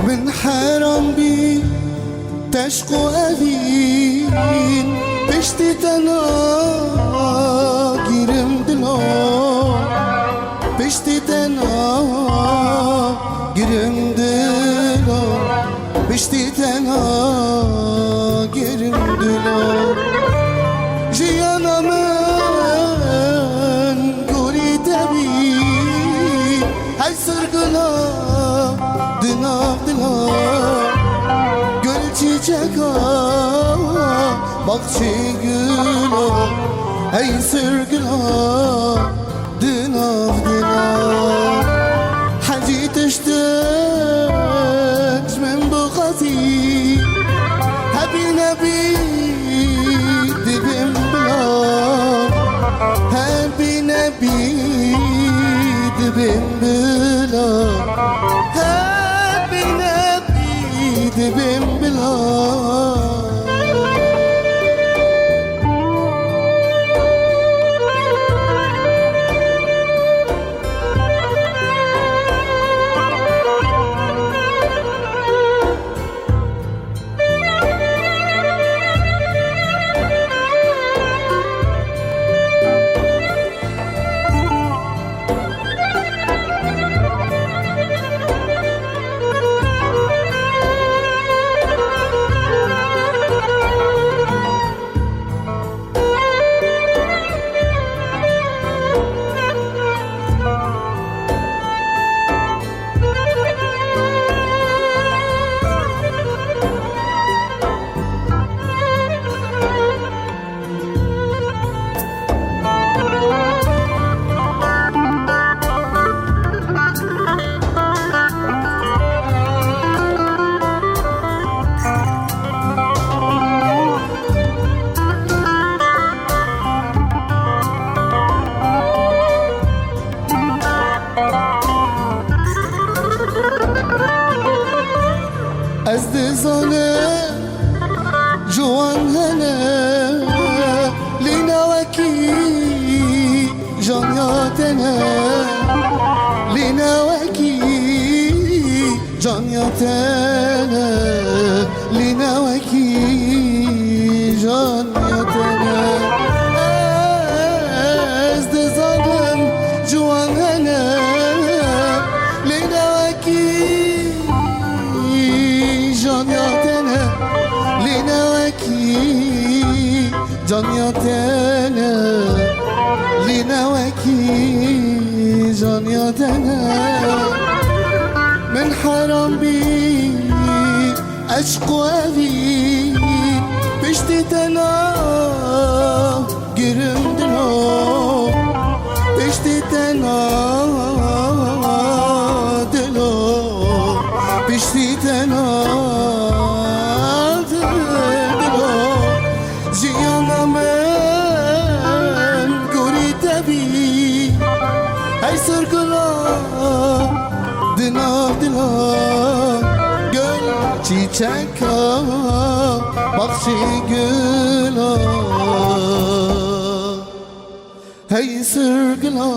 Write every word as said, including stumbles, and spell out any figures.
Min heram bî teşq û evîn, piştî te nagirim dilo, piştî te nagirim dilo, piştî te nagirim dilo. Jiyana min gorî te bî, hey sirgila di nav dila, gul çîçeka, baxçê gula, hey sirgila di nav dila. Hecî tiştek ji min bixwazî, hebî nebî dibim bila, hebî nebî dibim bila, hebî nebî dibim bila. Ez dizanim ciwan hene, lê ne wekî janya te ne, lê ne wekî janya te ne, lê ne wekî janya te ne. Ez dizanim ciwan hene, lê ne wekî janya te ne, lê ne wekî janya te ne, lê ne wekî janya te ne. Min heram bî eşq û evîn, piştî te nagirim dilo, piştî te nadilo, piştî te nadilo. Jiyana min gorî te bî, hey sirgila di nav dila, gul çîçeka, baxçê gula, hey sirgila.